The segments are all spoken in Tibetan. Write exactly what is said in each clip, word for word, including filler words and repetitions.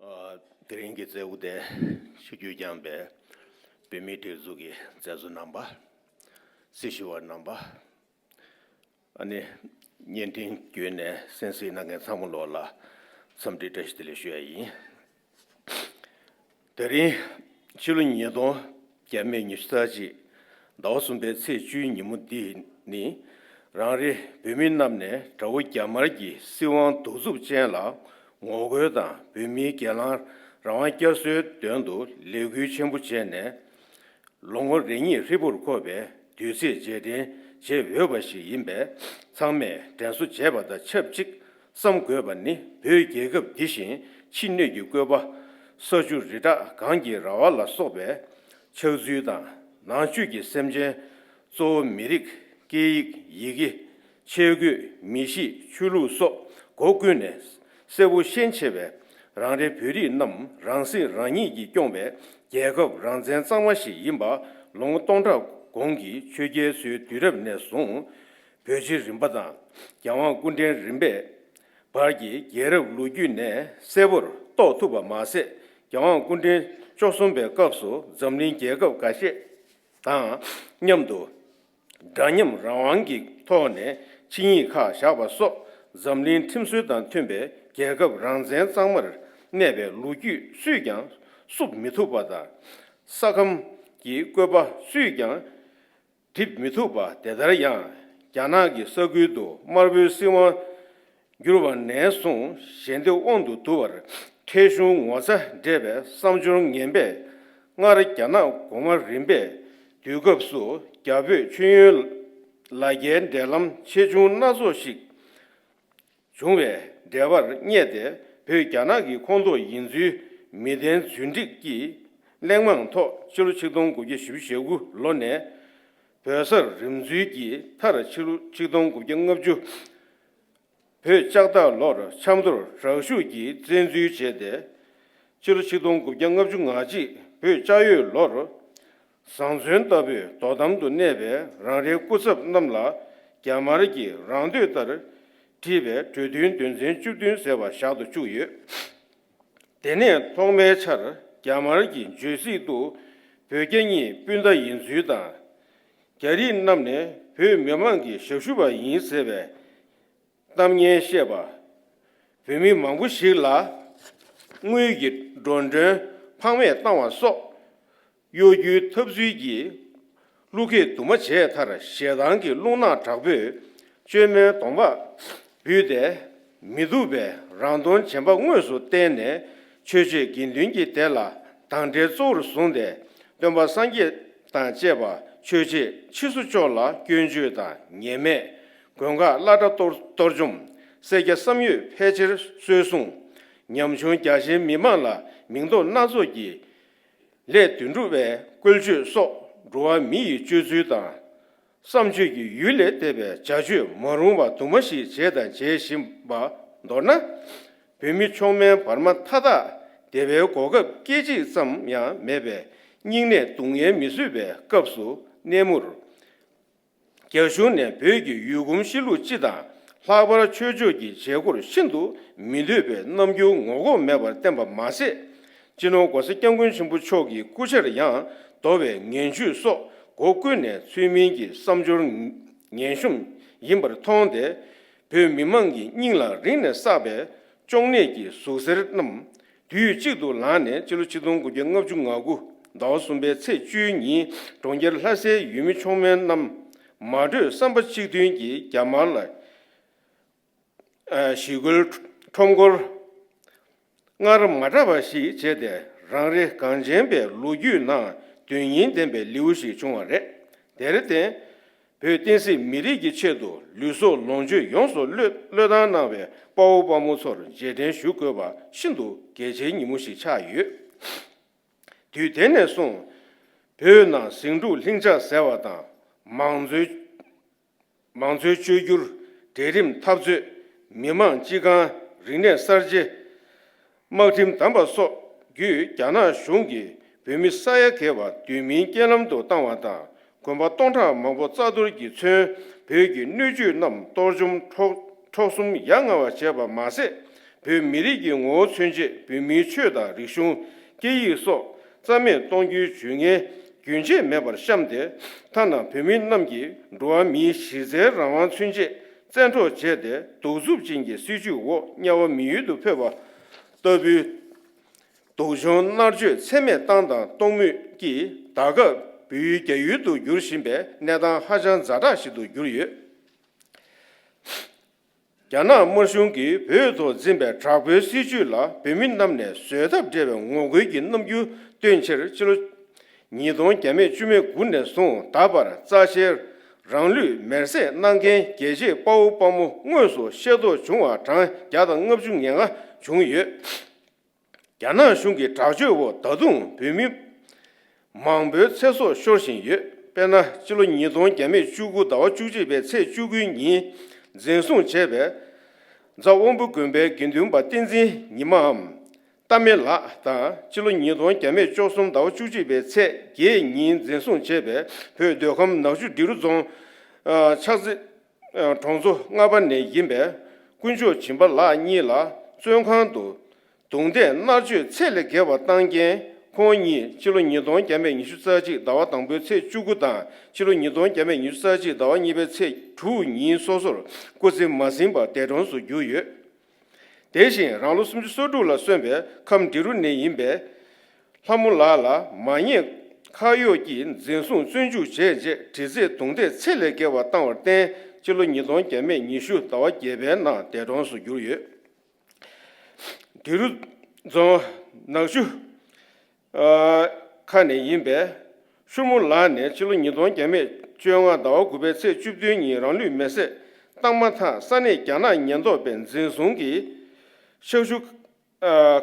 ཨ། དེ་རིང་གི་མཛད་སྒོ་དེ་ཆིབས་བསྒྱུར་བསྐྱངས་པའི་བོད་མིའི་སྒྲིག་འཛུགས་ཀྱི་མཛད་གཙོ་རྣམ་པ། སྲི་ཞུ་བ་རྣམ་པ། ཨ་ནི་བརྙན་འཕྲིན་བརྒྱུད་ནས་གསན་གཟིགས་གནང་མཁན་ཚང་མ་ལོག་ལ་འཚམས་འདྲི་བཀྲ་ཤིས་བདེ་ལེགས་ཞུ་ཡ་ཡིན། དེ་རིང་ཕྱི་ལོ་ཉིས་སྟོང་བརྒྱ་མེད་ཉི་ཤུ་རྩ་གཅིག་ཟླ་བ་གསུམ་པའི་ཚེས་བཅུའི་ཉིན་མོ་འདི་ནི། རང་རེ་བོད་མི་རྣམས་ནས་དགྲ་བོ་རྒྱ་དམར་གྱི་སྲིད་དབང་གདུག་རྩུབ་ཅན་ལ་ངོ་རྒོལ་དང་། བོད་མིའི་སྒེར་ལངས་རང་དབང་བསྐྱར་གསོའི་དོན་དུ་ལས་འགུལ་ཆེན་པོ་བྱས་ནས། ལོ་ངོ་རེ་གཉིས་ཧྲིལ་པོར་འཁོར་བའི་དུས་ཚེས་རྗེས་དྲན་བྱེད་འོས་པ་ཞིག་ཡིན་པས། ཚང་མས་དྲན་གསོ་བྱས་པ་དང་ཆབས་ཅིག་བསམ་དགོས་པ་ནི། བོད་རྒྱལ་ཁབ་འདི་བཞིན་ཕྱི་སྣོད་ཀྱི་བཀོད་པ། ས་ཆུ་རི་བྲག་གངས་ཀྱི་ར་བ་ལ་སོགས་པའི་ཆགས་ཚུལ་དང་། ནང་བཅུད་ཀྱི་སེམས་ཅན་གཙོ་བོ་མི་རིགས། སྐད་ཡིག་ཡི་གེ། ཆས་གོས། མི་གཤིས། ཆོས་ལུགས་སོགས་སྒོ་ཀུན་ནས་གསལ་པོ་ཤེས་ཆེ་བའི་རང་རེ་བོད་རིགས་རྣམས་རང་སྲིད་རང་ཉིད་ཀྱིས་སྐྱོང་བའི་རྒྱལ་ཁབ་རང་བཙན་གཙང་མ་ཞིག་ཡིན་པ། ལོ་ངོ་སྟོང་ཕྲག་གོང་གི་ཆོས་རྒྱལ་ཚོའི་དུས་རབས་ནས་བཟུང་། བོད་རྗེ་རིམ་པ་དང་རྒྱལ་དབང་སྐུ་ཕྲེང་རིམ་པའི་བར་གྱི་རྒྱལ་རབས་ལོ་རྒྱུས་ནས་གསལ་པོར་རྟོགས་ཐུབ་པ་མ་ཟད། རྒྱལ་དབང་སྐུ་ཕྲེང་བཅུ་གསུམ་པའི་སྐབས་སུ་འཛམ་གླིང་རྒྱལ་ཁབ་འགའ་ཤས་དང་མཉམ་དུ་འདྲ་མཉམ་རང་དབང་གི་ཐོག་ནས་ཆིངས་ཡིག་ཁག་བཞག་པ་སོགས། འཛམ་གླིང་ཁྲིམས་སྲོལ་དང་མཐུན་པའི་རྒྱལ་ཁབ་རང་བཙན་གཙང་མར་གནས་པའི་ལོ་རྒྱུས་སུས་ཀྱང་བསུབ་མི་ཐུབ་པ་དང་། ས་ཁམས་ཀྱི་བཀོད་པ་སུས་ཀྱང་འགྲིབ་མི་ཐུབ་པ། དེ་ལྟར་ཡང་རྒྱ་ནག་གི་ས་ཁུལ་དུ་དམར་པོའི་སྲིད་དབང་བསྒྱུར་བ་ནས་བཟུང་ཞལ་འདེབས་དབང་དུ་བསྡུ་བར་ཁྲེལ་གཞུང་ངོ་ཚ་འདྲེས་པའི་བསམ་སྦྱོར་ངན་པས། སྔར་རྒྱ་ནག་གོང་མ་རིམ་པའི་དུས་སྐབས་སུ་རྒྱ་བོད་མཆོད་ཡོན་ལ་རྒྱའི་འབྲེལ་ལམ་ཆེ་ཆུང་སྣ་ཚོགས་ཤིག་བྱུང་བའི་འབྲེལ་བར་བསྙད་དེ། བོད་རྒྱ་ནག་གི་ཁོངས་གཏོགས་ཡིན་ཚུལ་མི་བདེན་རྫུན་སྒྲིག་གི་གླེང་མང་ཐོག་ཕྱི་ལོ་ཆིག་སྟོང་དགུ་བརྒྱ་བཞི་བཅུ་ཞེ་དགུ་ལོ་ནས་བོད་སར་རིམ་འཛུལ་གྱིས་མཐར་ཕྱི་ལོ་ཆིག་སྟོང་དགུ་བརྒྱ་ལྔ་བཅུ། བོད་ལྕགས་སྟག་ལོར་ཆབ་མདོར་དྲག་ཤུགས་ཀྱིས་བཙན་འཛུལ་བྱས་ཏེ། ཕྱི་ལོ་ཆིག་སྟོང་དགུ་བརྒྱ་ལྔ་བཅུ་ང་གཅིག་བོད་ལྕགས་ཡོས་ལོར་ཟང་ཟིང་ལྟ་བུའི་དོ་དམ་དུ་གནས་པའི་རང་རེའི་སྐུ་ཚབ་རྣམས་ལ་རྒྱ་དམར་གྱིས་རང་འདོད་ལྟར་བྲིས་པའི་གྲོས་མཐུན་དོན་ཚན་བཅུ་བདུན་ཟེར་བ་བཞག་ཏུ་བཅུག་ཡོད། དེ་ནས་ཐོག་མའི་ཆར་རྒྱ་དམར་གྱི་བརྗོད་ཚིག་ཏུ་བོད་རྒྱ་གཉིས་སྤུན་ཟླ་ཡིན་ཚུལ་དང་། རྒྱ་རིགས་རྣམས་ནི་བོད་མི་མང་གི་ཞབས་ཞུ་བ་ཡིན་ཟེར་བའི་གཏམ་ངན་བཤད་པ། བོད་མི་མང་པོ་ཞིག་ལ་དངུལ་གྱི་འགྲོ་གྲོན་ཕངས་མེད་བཏང་བ་སོགས། གཡོ་སྒྱུའི་ཐབས་ཚུལ་གྱིས་བླུ་སྐད་དུ་མ་བྱས་མཐར་ཞེ་སྡང་གི་རླུང་ནག་དྲག་པོས་བཅོས་མའི་གདོང་པ་སྦུས་ཏེ། མི་སྡུག་པའི་རང་མཐོང་བྱམས་པ་དངོས་སུ་བསྟན་ནས། ཆོས་བྱེད་དགེ་འདུན་གྱི་སྡེ་ལ་དང་འབྲེལ་གཙོ་བོར་བཟུང་སྟེ། སྟོན་པ་སངས་རྒྱས་དང་བཅས་པ་ཆོས་བྱེད་ཕྱིས་སུ་ཕྱོགས་ལ་སྐྱོན་བརྗོད་དང་ཉེས་མེད། དགོན་ཁག་བླ་གྲྭ་གཏོར་གཏོར་བཅོམ། སེར་སྐྱ་བསམ་ཡོད་ཕལ་ཆེར་གསོད་བསྲུང་། ཉམ་ཆུང་རྒྱ་ཆེའི་མི་མང་ལ་མིང་འདོགས་སྣ་ཚོགས་ཀྱི་ལས་དོན་སྒྲུབ་པའི་བཀོལ་སྤྱོད་སོགས། འགྲོ་བ་མི་ཡི་སྤྱོད་ཚུལ་དང་། བསམ་སྤྱོད་ཀྱི་ཡུལ་ལས་འདས་པའི་བྱ་སྤྱོད་མ་རུང་བ་དུ་མ་ཞིག་བྱས་དང་བྱེད་བཞིན་པ་མདོར་ན། བོད་མི་མཆོག་དམན་བར་མ་མཐའ་དག་བདེ་བའི་གོ་སྐབས་སྐད་ཅིག་ཙམ་ཡང་མེད་པའི་སྙིང་ནད་སྡུག་བསྔལ་མི་བཟོད་པའི་སྐབས་སུ་གནས་མུར། རྒྱ་གཞུང་ནས་བོད་ཀྱི་ཡུལ་གོམས་གཤིས་ལུགས་སྤྱི་དང་། ལྷག་པར་ཆོས་ཕྱོགས་ཀྱི་བྱེད་སྒོར་ཤིན་ཏུ་མི་འདོད་པའི་རྣམ་འགྱུར་ངོ་ལྐོག་མེད་པར་བསྟན་པ་མ་ཟད། སྤྱི་ནོར་༧གོང་ས་༧སྐྱབས་མགོན་ཆེན་པོ་མཆོག་གི་སྐུ་ཕྱྭར་ཡང་བསྡོམས་པའི་ངན་བྱུས་སོགས་སྒོ་ཀུན་ནས་ཚུལ་མིན་གྱི་བསམ་སྦྱོར་ངན་ཤོམ་ཡིན་པར་མཐོང་སྟེ། བོད་མི་མང་གི་སྙིང་ལ་རིང་ནས་བསགས་པའི་གཅོང་ནད་ཀྱི་ཟུག་གཟེར་རྣམས། དུས་གཅིག་ཏུ་ལངས་ནས། སྤྱི་ལོ་ཆིག་སྟོང་དགུ་བརྒྱ་ལྔ་བཅུ་ང་དགུ་ཟླ་བ་གསུམ་པའི་ཚེས་བཅུའི་ཉིན། གྲོང་ཁྱེར་ལྷ་སའི་ཡུལ་མི་མཆོག་དམན་རྣམས་མ་གྲོས་བསམ་པ་གཅིག་མཐུན་གྱིས་རྒྱ་དམར་ལ་ཞི་རྒོལ་ཁྲོམ་སྐོར་སྔར་མ་འདྲ་བ་ཞིག་བྱས་ཏེ། རང་རེ་གངས་ཅན་པའི་ལོ་རྒྱུས་ནང་དོན་སྙིང་ལྡན་པའི་ལེའུ་ཞིག་བྱུང་བ་རེད། དེར་བརྟེན། བོད་བསྟན་སྲིད་མི་རིགས་ཀྱི་ཆེད་དུ་ལུས་སྲོག་ལོངས་སྤྱོད་ཡོངས་སུ་བློས་བློས་བཏང་གནང་བའི་དཔའ་བོ་དཔའ་མོ་ཚོར་རྗེས་དྲན་ཞུ་དགོས་པ་ཤིན་ཏུ་གལ་ཆེའི་ཉིན་མོ་ཞིག་ཆགས་ཡོད། དུས་དེ་ནས་བཟུང་། བོད་ནང་ཟིང་འཁྲུག་ལྷིང་འཇགས་ཟེར་བ་དང་། མང་གཙོའི་མང་གཙོའི་བཅོས་བསྒྱུར། གྲལ་རིམ་འཐབ་རྩོད། མི་དམངས་སྤྱི་ཁང་། རིག་གནས་གསར་བརྗེ། དམག་ཁྲིམས་དམ་པ་སོགས་བརྒྱུད། རྒྱ་ནག་གཞུང་གིས་བོད་མི་ས་ཡ་བརྒལ་བ་དུས་མིན་རྐྱེན་ལམ་དུ་བཏང་བ་དང་། དགོན་པ་སྟོང་ཕྲག་མང་པོ་རྩ་གཏོར་གྱིས་མཚོན། བོད་ཀྱི་སྣོད་བཅུད་རྣམས་གཏོར་བཅོམ་འཕྲོག་འཕྲོག་གསུམ་ཡ་ང་བ་བྱས་པ་མ་ཟད། བོད་མི་རིགས་ཀྱི་ངོ་བོ་མཚོན་ཆེད་བོད་མིའི་ཆོས་དང་རིག་གཞུང་། སྐད་ཡིག་སོགས་རྩ་མེད་གཏོང་རྒྱུའི་ཇུས་ངན་རྒྱུན་ཆད་མེད་པར་བཤམས་ཏེ། ཐ་ན་བོད་མི་རྣམས་ཀྱི་འགྲོ་བ་མིའི་གཞི་རྩའི་རང་དབང་མཚོན་ཆེད་བཙན་འཕྲོག་བྱས་ཏེ། གདུག་རྩུབ་ཅན་གྱི་སྲིད་བྱུས་འོག་དམྱལ་བ་མི་ཡུལ་དུ་ཕེབས་པ་ལྟ་བུའི་སྡུག་སྦྱོང་མནར་གཅོད་ཚད་མེད་བཏང་དང་གཏོང་མུས་ཀྱིས། ད་སྐབས་བོད་ཡུལ་རྒྱ་ཡུལ་དུ་འགྱུར་བཞིན་པའི་གནས་སྟངས་ཧ་ཅང་ཛ་དྲག་ཞིག་ཏུ་གྱུར་ཡོད། རྒྱ་ནག་དམར་གཞུང་གིས་བོད་ཐོག་འཛིན་པའི་དྲག་པོའི་སྲིད་བྱུས་ལ་བོད་མི་རྣམས་ནས་བཟོད་ཐབས་བྲལ་བའི་ངོ་རྒོལ་གྱི་རྣམ་འགྱུར་སྟོན་ཕྱིར། ཕྱི་ལོ་ཉིས་སྟོང་བརྒྱ་མེད་བཅུ་མེད་དགུ་ནས་བཟུང་ད་བར་རྩ་ཆེའི་རང་ལུས་མེར་སྲེག་གནང་མཁན་རྒྱལ་གཅེས་དཔའ་བོ་དཔའ་མོ་དངོས་སུ་ཤེས་རྟོགས་བྱུང་བ་གྲངས་བརྒྱ་དང་ལྔ་བཅུ་ང་ལྔ་བྱུང་ཡོད། རྒྱ་ནག་གཞུང་གི་དྲག་སྤྱོད་འོག་ད་དུང་བོད་མི་མང་པོའི་ཚེ་སྲོག་ཤོར་བཞིན་ཡོད། དཔེར་ན། སྤྱི་ལོ་ཉིས་སྟོང་བརྒྱ་མེད་བཅུ་དགུ་ཟླ་བ་བཅུ་གཅིག་པའི་ཚེས་བཅུ་དགུའི་ཉིན་འཛིན་བཟུང་བྱས་པའི་རྫ་དབོན་པོ་དགོན་པའི་དགེ་འདུན་པ་བསྟན་འཛིན་ཉི་མའམ་རྟ་མེ་ལགས་དང་། སྤྱི་ལོ་ཉིས་སྟོང་བརྒྱ་མེད་བཅུ་གསུམ་ཟླ་བ་བཅུ་གཅིག་པའི་ཚེས་བརྒྱད་ཉིན་འཛིན་བཟུང་བྱས་པའི་བོད་མདོ་ཁམས་ནག་ཆུ་འབྲི་རུ་རྫོང་ཆགས་རྩེ་གྲོང་ཚོ་ལྔ་པ་ནས་ཡིན་པའི་དཀོན་མཆོག་སྦྱིན་པ་ལགས་གཉིས་ལ་བཙོན་ཁང་དུ་རྡུང་རྡེག་མནར་གཅོད་ཚད་ལས་བརྒལ་བ་བཏང་རྐྱེན། ཁོང་གཉིས་ཕྱི་ལོ་ཉིས་སྟོང་བརྒྱ་མེད་ཉི་ཤུ་རྩ་གཅིག་ཟླ་བ་དང་པོའི་ཚེས་བཅུ་དགུ་དང་ཕྱི་ལོ་ཉིས་སྟོང་བརྒྱ་མེད་ཉི་ཤུ་རྩ་གཅིག་ཟླ་བ་གཉིས་པའི་ཚེས་དྲུག་ཉིན་སོ་སོར་སྐུ་ཚེ་མ་ཟིན་པར་འདས་གྲོངས་སུ་གྱུར་ཡོད། དེ་བཞིན་རང་ལོ་སུམ་ཅུ་སོ་དྲུག་ལ་སོན་པའི་ཁམས་འབྲི་རུ་ནས་ཡིན་པའི་ལྷ་མོ་ལགས་ལ་མ་ཉེས་ཁ་གཡོགས་ཀྱིས་འཛིན་བཟུང་བཙོན་འཇུག་བྱས་རྗེས་དྲི་རྩད་རྡུང་རྡེག་ཚད་ལས་བརྒལ་བ་བཏང་བར་བརྟེན། སྤྱི་ལོ་ཉིས་སྟོང་བརྒྱ་མེད་ཉི་ཤུ་ཟླ་བ་བརྒྱད་པའི་ནང་འདས་གྲོངས་སུ་གྱུར་ཡོད། འབྲི་རུ་རྫོང་ནག་ཆུ་ཁ་ནས་ཡིན་པའི་ཤུར་མོ་ལགས་ནས་ཕྱི་ལོ་ཉིས་སྟོང་བརྒྱ་མེད་བཅོ་ལྔ་ཟླ་བ་དགུ་པའི་ཚེས་བཅུ་བདུན་ཉིན་རང་ལུས་མེར་སྲེག་བཏང་མ་ཐག་ས་གནས་རྒྱ་ནག་ཉེན་རྟོག་པས་འཛིན་བཟུང་གིས་ཤག་ཆུ་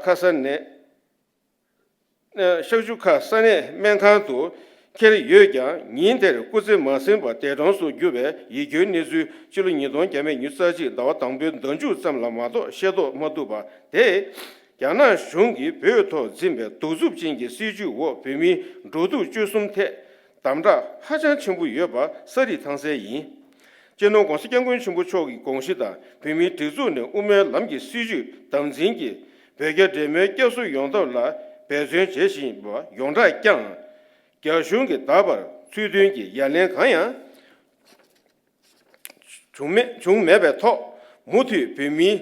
ཁ་ས་ནས་ཤག་ཆུ་ཁ་ས་གནས་སྨན་ཁང་དུ་འཁྱེར་ཡོད་ཀྱང་། ཉིན་དེར་སྐུ་ཚེ་མ་ཟིན་པར་འདས་གྲོངས་སུ་གྱུར་བའི་ཡིད་སྐྱོའི་གནས་ཚུལ་སྤྱི་ལོ་ཉིས་སྟོང་བརྒྱ་མེད་ཉི་ཤུ་རྩ་གཅིག་ཟླ་བ་དང་པོའི་ཟླ་མཇུག་ཙམ་ལ་མ་གཏོགས་ཤེས་རྟོགས་མ་ཐུབ་པ་དེས། རྒྱ་ནག་གཞུང་གིས་བོད་ཐོག་འཛིན་པའི་གདུག་རྩུབ་ཅན་གྱི་སྲིད་བྱུས་འོག་བོད་མིའི་འགྲོ་འདུག་སྤྱོད་གསུམ་ཐད་དམ་དྲག་ཧ་ཅང་ཆེན་པོ་ཡོད་པ་ས་རིས་ཐང་གསལ་ཡིན། སྤྱི་ནོར་༧གོང་ས་༧སྐྱབས་མགོན་ཆེན་པོ་མཆོག་གི་དགོངས་གཞི་དང་། བོད་མིའི་སྒྲིག་འཛུགས་ནས་དབུ་མའི་ལམ་གྱི་སྲིད་བྱུས་དམ་འཛིན་གྱིས་བོད་རྒྱ་འབྲེལ་མོལ་བསྐྱར་གསོ་ཡོང་ཐབས་ལ་འབད་བརྩོན་བྱེད་བཞིན་པ་ཡོངས་གྲགས་ཀྱང་། རྒྱ་གཞུང་གིས་ད་བར་ཚུལ་མཐུན་གྱི་ཡ་ལན་གང་ཡང་བྱུང་མེད་བྱུང་མེད་པའི་ཐོག་མུ་མཐུད་བོད་མིའི་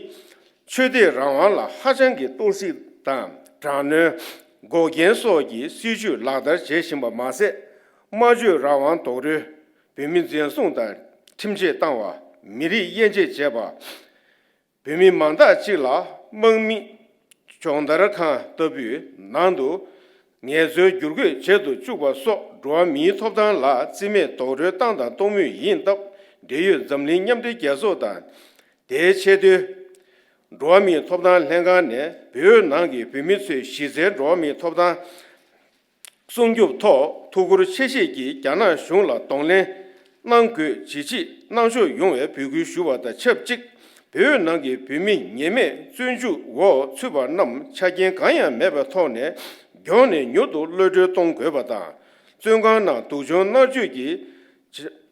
ཆོས་དད་རང་དབང་ལ་ཧ་ཅང་གི་གཏོར་བཤིག་དང་དྲག་གནོན། འགོག་རྐྱེན་སོགས་ཀྱི་སྲིད་བྱུས་ལག་བསྟར་བྱེད་བཞིན་པ་མ་ཟད། སྨྲ་བརྗོད་རང་དབང་རྡོག་རོལ། བོད་མི་འཛིན་བཟུང་དང་ཁྲིམས་ཆད་བཏང་བ། མི་རིགས་དབྱེ་འབྱེད་བྱས་པ། བོད་མི་མང་དག་ཅིག་ལ་དམག་མི་སྦྱོང་བརྡར་ཁང་ལྟ་བུའི་ནང་དུ་ངལ་རྩོལ་བསྒྱུར་བཀོད་བྱེད་དུ་བཅུག་པ་སོགས་འགྲོ་བ་མིའི་ཐོབ་ཐང་ལ་བརྩི་མེད་རྡོག་རོལ་བཏང་དང་གཏོང་མུས་ཡིན་སྟབས། འབྲེལ་ཡོད་འཛམ་གླིང་མཉམ་འབྲེལ་རྒྱལ་ཚོགས་དང་། དེའི་ཆེས་མཐོའི་འགྲོ་བ་མིའི་ཐོབ་ཐང་ལྷན་ཁང་ནས་བོད་ནང་གི་བོད་མི་ཚོའི་གཞི་རྩའི་འགྲོ་བ་མིའི་ཐོབ་ཐང་སྲུང་སྐྱོབ་ཐོག་ཐུགས་ཁུར་ཆེ་བཞེས་ཀྱིས་རྒྱ་ནག་གཞུང་ལ་གདོང་ལེན་གནང་དགོས་ཇི་ཆེ་གནང་ཕྱོགས་ཡོང་བའི་འབོད་སྐུལ་ཞུ་བ་དང་ཆབས་ཅིག་བོད་ནང་གི་བོད་མི་ཉེས་མེད་བཙོན་འཇུག་འོག་ཚུད་པ་རྣམས་ཆ་རྐྱེན་གང་ཡང་མེད་པའི་ཐོག་ནས་མགྱོགས་ནས་མྱུར་དུ་གློད་གྲོལ་གཏོང་དགོས་པ་དང་། བཙོན་ཁང་ནང་སྡུག་སྦྱོང་མནར་གཅོད་ཀྱི་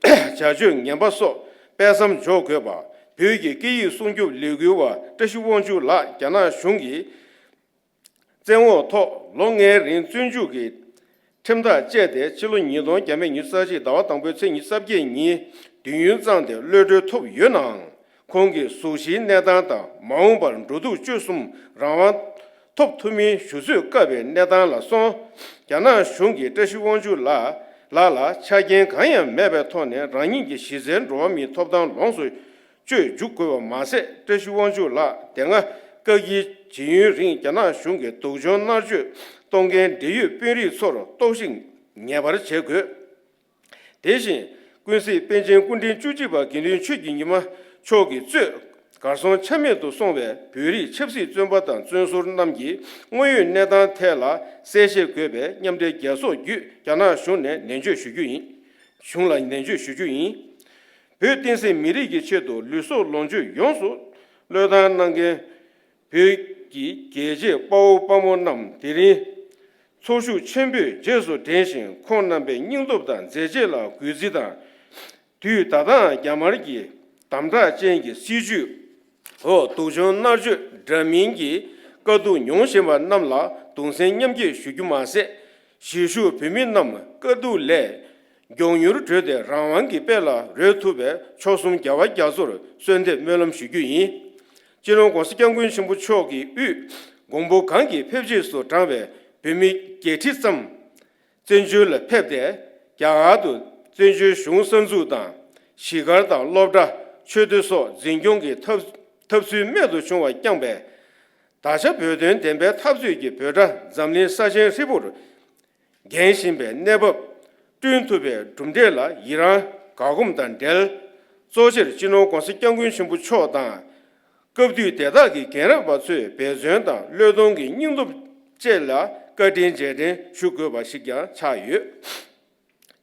བྱ་བྱ་སྤྱོད་ངན་པ་སོགས་སྤེལ་མཚམས་འཇོག་དགོས་པ། བོད་ཀྱི་སྐད་ཡིག་སྲུང་སྐྱོབ་ལས་འགུལ་བ་བཀྲ་ཤིས་དབང་ཕྱུག་ལགས་རྒྱ་ནག་གཞུང་གིས་བཙན་འོག་ཐོག་ལོ་ལྔའི་རིང་བཙོན་འཇུག་གི་ཁྲིམས་ཐག་བཅད་དེ། ཕྱི་ལོ་ཉིས་སྟོང་ཉི་ཤུ་རྩ་གཅིག་ཟླ་བ་དང་པོའི་ཚེས་ཉི་ཤུ་རྩ་བརྒྱད་ཉིན་དུས་ཡུན་བཙངས་ཏེ་གློད་གྲོལ་ཐོབ་ཡོད་ནའང་། ཁོང་གི་གཟུགས་གཞིའི་གནས་སྟངས་དང་། མ་འོངས་པར་འགྲོ་འདུག་སྤྱོད་གསུམ་རང་དབང་ཐོབ་ཐུབ་མིན་ཞུ་ཚོད་བཀག་པའི་གནས་སྟངས་ལ་སོང་། རྒྱ་ནག་གཞུང་གིས་བཀྲ་ཤིས་དབང་ཕྱུག་ལགས་ལགས་ལ་ཆ་རྐྱེན་གང་ཡང་མེད་པའི་ཐོག་ནས་རང་ཉིད་ཀྱི་གཞི་རྩའི་འགྲོ་བ་མིའི་ཐོབ་ཐང་ལོངས་སུ་སྤྱོད་འཇུག་དགོས་པ་མ་ཟད། བཀྲ་ཤིས་དབང་ཕྱུག་ལགས་དེ་སྔ་བཀག་སྐྱིལ་བྱེད་ཡུན་རིང་རྒྱ་ནག་གཞུང་གིས་སྡུག་སྦྱོང་མནར་གཅོད་གཏོང་མཁན་འབྲེལ་ཡོད་དཔོན་རིགས་ཚོར་གཏོར་བཤིག་ངེས་པར་བྱེད་དགོས། དེ་བཞིན། ཀུན་གཟིགས་པཎ་ཆེན་སྐུ་ཕྲེང་བཅུ་གཅིག་པ་དགེ་འདུན་ཆོས་ཀྱི་ཉི་མ་མཆོག་གིས་གཙོས་གར་སོང་ཆ་མེད་དུ་སོང་བའི་བོད་རིགས་ཆབ་སྲིད་བཙོན་པ་དང་བཙོན་ཟུར་རྣམས་ཀྱི་དངོས་ཡོད་གནས་སྟངས་ཐད་ལ་གསལ་བཤད་དགོས་པའི་མཉམ་འབྲེལ་རྒྱལ་ཚོགས་བརྒྱུད་རྒྱ་ནག་གཞུང་ནས་ནན་བརྗོད་ཞུ་རྒྱུ་ཡིན། གཞུང་ལ་ནན་བརྗོད་ཞུ་རྒྱུ་ཡིན། བོད་བསྟན་སྲིད་མི་རིགས་ཀྱི་ཆེད་དུ་ལུས་སྲོག་ལོངས་སྤྱོད་ཡོངས་སུ་བློས་བཏང་གནང་མཁན་བོད་ཀྱི་རྒྱལ་གཅེས་དཔའ་བོ་དཔའ་མོ་རྣམས་དེ་རིང་ཚོགས་ཞུགས་ཆེན་པོས་རྗེས་སུ་དྲན་ཞིང་། ཁོང་རྣམ་པའི་སྙིང་སྟོབས་དང་མཛད་རྗེས་ལ་གུས་བརྩི་དང་། དུས་ད་ལྟའང་རྒྱ་དམར་གྱི་དམ་དྲག་ཅན་གྱི་སྲིད་བྱུས་འོག་སྡུག་སྦྱོང་མནར་གཅོད་ འདྲ་མིན་གྱི་དཀའ་སྡུག་མྱོང་བཞིན་པ་རྣམས་ལ་གདུང་སེམས་མཉམ་སྐྱེད་ཞུ་རྒྱུ་མ་ཟད། གཞིས་བཞུགས་བོད་མི་རྣམས་དཀའ་སྡུག་ལས་མགྱོགས་མྱུར་གྲོལ་ཏེ་རང་དབང་གི་དཔལ་ལ་རོལ་ཐུབ་པའི་མཆོག་གསུམ་རྒྱལ་བ་རྒྱ་མཚོར་གསོལ་འདེབས་སྨོན་ལམ་ཞུ་རྒྱུ་ཡིན། སྤྱི་ནོར་༧གོང་ས་༧སྐྱབས་མགོན་ཆེན་པོ་མཆོག་གི་དབུས་མགོན་པོ་གང་གི་ཕེབས་རྗེས་སུ་འབྲངས་པའི་བོད་མི་བརྒྱད་ཁྲི་ཙམ་བཙན་བྱོལ་ལ་ཕེབས་ཏེ། རྒྱ་གར་དུ་བཙན་བྱོལ་གཞུང་གསར་འཛུགས་དང་། གཞིས་སྒར་དང་སློབ་གྲྭ། ཆོས་སྡེ་སོགས་འཛིན་སྐྱོང་གི་ཐབས་ཐབས་ཚུལ་རྨད་དུ་བྱུང་བ་བསྐྱངས་པས། ད་ཆ་བོད་དོན་བདེན་པའི་འཐབ་རྩོད་ཀྱི་འབོད་སྒྲ་འཛམ་གླིང་ས་ཆེན་ཧྲིལ་པོར་འགེངས་བཞིན་པའི་གནས་བབ་བསྐྲུན་ཐུབ་པའི་གྲུབ་འབྲས་ལ་ཡི་རང་དགའ་སྒོམ་དང་འབྲེལ། གཙོ་ཆེར་སྤྱི་ནོར་༧གོང་ས་༧སྐྱབས་མགོན་ཆེན་པོ་མཆོག་དང་། སྐབས་དུས་དེ་དག་གི་རྒན་རབས་པ་ཚོས་འབད་བརྩོན་དང་བློས་གཏོང་གི་སྙིང་སྟོབས་བཅས་ལ་བཀའ་དྲིན་རྗེས་དྲན་ཞུ་དགོས་པ་ཞིག་ཀྱང་ཆགས་ཡོད།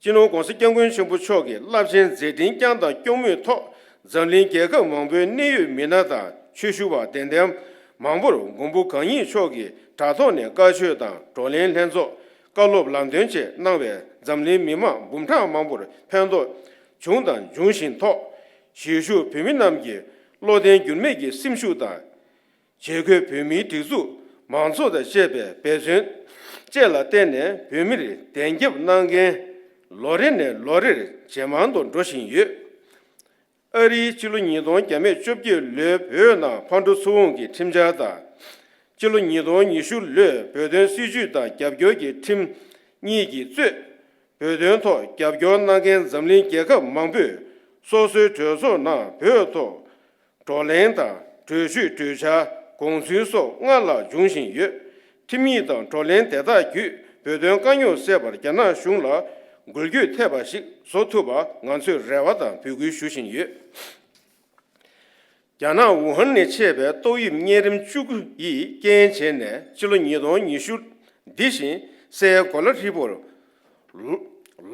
སྤྱི་ནོར་༧གོང་ས་༧སྐྱབས་མགོན་ཆེན་པོ་མཆོག་གི་རླབས་ཆེན་མཛད་འཕྲིན་བསྐྱངས་དང་སྐྱོང་མུས་ཐོག་འཛམ་གླིང་རྒྱལ་ཁབ་མང་པོའི་གནད་ཡོད་མི་སྣ་དང་ཆོས་ཞུ་བ་དད་ལྡན་མང་པོར་མགོན་པོ་གང་ཉིད་མཆོག་གིས་དྲ་ཐོག་ནས་བཀའ་ཆོས་དང་བགྲོ་གླེང་ལྷན་ཚོགས། བཀའ་སློབ་ལམ་སྟོན་བཅས་གནང་བས་འཛམ་གླིང་མི་མང་འབུམ་ཕྲག་མང་པོར་ཕན་ཐོགས་བྱུང་དང་འབྱུང་བཞིན་ཐོག་གཞིས་བཞུགས་བོད་མི་རྣམས་ཀྱི་བློ་བརྟན་འགྱུར་མེད་ཀྱི་སེམས་ཤུགས་དང་། བྱེས་འཁོད་བོད་མིའི་སྒྲིག་འཛུགས་མང་ཚོགས་དང་བཅས་པའི་འབད་བརྩོན་བཅས་ལ་བརྟེན་ནས་བོད་མིར་བདེན་རྒྱབ་གནང་མཁན་ལོ་རེ་ནས་ལོ་རེར་ཇེ་མང་དུ་འགྲོ་བཞིན་ཡོད། ཨ་རིའི་སྤྱི་ལོ་ཉིས་སྟོང་བརྒྱ་མེད་བཅོ་བརྒྱད་ལོའི་བོད་ནང་ཕར་འགྲོ་ཚུར་འོང་གི་ཁྲིམས་འཆར་དང་། སྤྱི་ལོ་ཉིས་སྟོང་ཉི་ཤུ་ལོའི་བོད་དོན་སྲིད་བྱུས་དང་རྒྱབ་སྐྱོར་གྱི་ཁྲིམས་གཉིས་ཀྱིས་གཙོས། བོད་དོན་ཐོག་རྒྱབ་སྐྱོར་གནང་མཁན་འཛམ་གླིང་རྒྱལ་ཁབ་མང་པོས་སོ་སོའི་གྲོས་ཚོགས་ནང་བོད་ཐོག་བགྲོ་གླེང་དང་གྲོས་ཆོད་གྲོས་འཆར་དགོངས་ཚུལ་སོགས་སྔར་ལྷག་འབྱུང་བཞིན་ཡོད། ཁྲིམས་ཡིག་དང་བགྲོ་གླེང་དེ་དག་བརྒྱུད་བོད་དོན་དཀའ་རྙོག་སེལ་བར་རྒྱ་ནག་གཞུང་ལ་འགུལ་སྐྱོད་ཐེབས་པ་ཞིག་བཟོ་ཐུབ་པ་ང་ཚོས་རེ་བ་དང་འབོད་སྐུལ་ཞུ་བཞིན་ཡོད། རྒྱ་ནག་ཝུ་ཧན་ནས་མཆེད་པའི་ཏོག་དབྱིབས་གཉན་རིམས་བཅུ་དགུ་ཡིས་རྐྱེན་བྱས་ནས་སྤྱི་ལོ་ཉིས་སྟོང་ཉི་ཤུ་འདི་བཞིན་སའི་གོ་ལ་ཧྲིལ་པོར་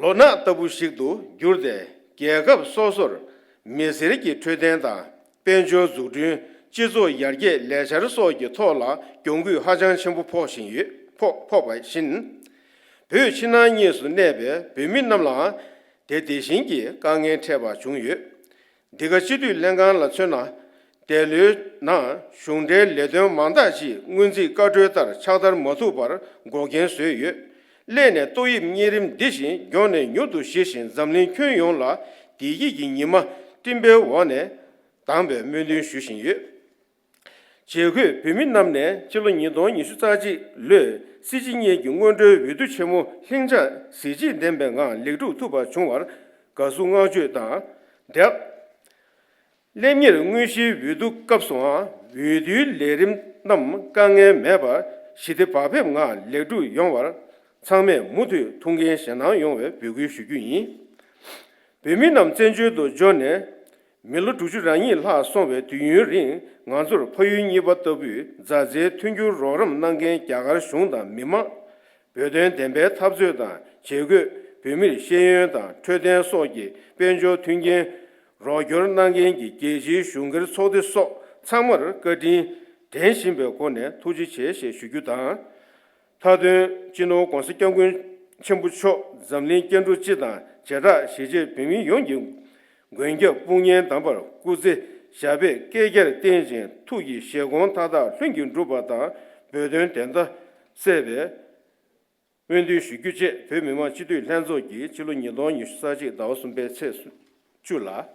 ལོ་ནག་ལྟ་བུ་ཞིག་ཏུ་གྱུར་ཏེ། རྒྱལ་ཁབ་སོ་སོར་མི་སེར་གྱི་འཕྲོད་བསྟེན་དང་། དཔལ་འབྱོར་འཛུགས་སྐྲུན། སྤྱི་ཚོགས་ཡར་རྒྱས་ལས་འཆར་སོགས་ཀྱི་ཐོག་ལ་གྱོང་གུད་ཧ་ཅང་ཆེན་པོ་ཕོག་བཞིན་ཡོད། ཕོག་ཕོག་པ་བཞིན། བོད་ཕྱི་ནང་གཉིས་སུ་གནས་པའི་བོད་མི་རྣམས་ལའང་དེ་དེ་བཞིན་གྱི་དཀའ་ངལ་འཕྲད་པ་བྱུང་ཡོད། འདི་ག་སྤྱི་འཐུས་ལྷན་ཁང་ལ་མཚོན་ན། འདས་ལོའི་ནང་གཞུང་འབྲེལ་ལས་དོན་མང་དག་ཅིག་སྔོན་རྩིས་བཀའ་འཁྲོལ་ལྟར་ཕྱག་བསྟར་མ་ཐུབ་པར་འགོག་རྐྱེན་བཟོས་ཡོད། སླད་ནས་ཏོག་དབྱིབས་གཉན་རིམས་འདི་བཞིན་མགྱོགས་ནས་མྱུར་དུ་ཞི་ཞིང་འཛམ་གླིང་ཁྱོན་ཡོངས་ལ་བདེ་སྐྱིད་ཀྱི་ཉི་མ་སྤྲིན་པའི་འོག་ནས་དྭངས་པའི་སྨོན་འདུན་ཞུ་བཞིན་ཡོད། བྱེས་འཁོད་བོད་མི་རྣམས་ནས་ཕྱི་ལོ་ཉིས་སྟོང་ཉི་ཤུ་རྩ་གཅིག་ལོའི་སྲིད་སྤྱི་གཉིས་ཀྱི་སྔོན་འགྲོའི་འོས་བསྡུ་ཆེན་མོ་ལྷིང་འཇགས་གཟི་བརྗིད་ལྡན་པའི་ངང་ལེགས་གྲུབ་ཐུབ་པ་བྱུང་བར་དགའ་བསུ་བསྔགས་བརྗོད་དང་སྦྲགས། སླེབས་ཉེར་དངོས་གཞིའི་འོས་བསྡུ་སྐབས་སུའང་འོས་བསྡུའི་ལས་རིམ་རྣམས་དཀའ་ངལ་མེད་པར་ཞི་བདེ་བག་ཕེབས་ངང་ལེགས་གྲུབ་ཡོང་བར་ཚང་མས་མུ་མཐུད་ཐུགས་འགན་བཞེས་གནང་ཡོང་བའི་འབོད་སྐུལ་ཞུ་རྒྱུ་ཡིན། བོད་མི་རྣམས་བཙན་བྱོལ་དུ་འབྱོར་ནས་མི་ལོ་དྲུག་ཅུ་རེ་གཉིས་ལྷག་སོང་བའི་དུས་ཡུན་རིང་ང་ཚོར་ཕ་ཡུལ་གཉིས་པ་ལྟ་བུའི་མཛའ་བརྩེའི་མཐུན་འགྱུར་རོགས་རམ་གནང་མཁན་རྒྱ་གར་གཞུང་དང་མི་མང་། བོད་དོན་བདེན་པའི་འཐབ་རྩོད་དང་བྱེས་འཁོད་བོད་མིར་ཤེས་ཡོན་དང་འཕྲོད་བསྟེན་སོགས་ཀྱི་དཔལ་འབྱོར་མཐུན་རྐྱེན་རོགས་སྐྱོར་གནང་མཁན་གྱི་རྒྱལ་སྤྱིའི་གཞུང་སྒེར་ཚོགས་སྡེ་སོགས་ཚང་མར་བཀའ་དྲིན་དྲན་བཞིན་པའི་སྒོ་ནས་ཐུགས་རྗེ་ཆེ་ཞེས་ཞུ་རྒྱུ་དང་། མཐའ་དོན། སྤྱི་ནོར་༧གོང་ས་༧སྐྱབས་མགོན་ཆེན་པོ་མཆོག་འཛམ་གླིང་སྐྱེ་འགྲོ་སྤྱི་དང་བྱེ་བྲག་གཞིས་བྱེས་བོད་མི་ཡོངས་ཀྱི་མགོན་སྐྱབས་དཔུང་གཉེན་དམ་པར་སྐུ་ཚེ་ཞབས་པད་བསྐལ་བརྒྱར་བརྟན་ཅིང་ཐུགས་ཀྱི་བཞེད་དགོངས་མཐའ་དག་ལྷུན་གྱིས་འགྲུབ་པ་དང་བོད་དོན་བདེན་མཐའ་གསལ་བའི་སྨོན་འདུན་ཞུ་རྒྱུ་བཅས་བོད་མི་མང་སྤྱི་འཐུས་ལྷན་ཚོགས་ཀྱིས་ཕྱི་ལོ་ཉིས་སྟོང་ཉི་ཤུ་རྩ་གཅིག་ཟླ་བ་གསུམ་པའི་ཚེས་བཅུ་ལ་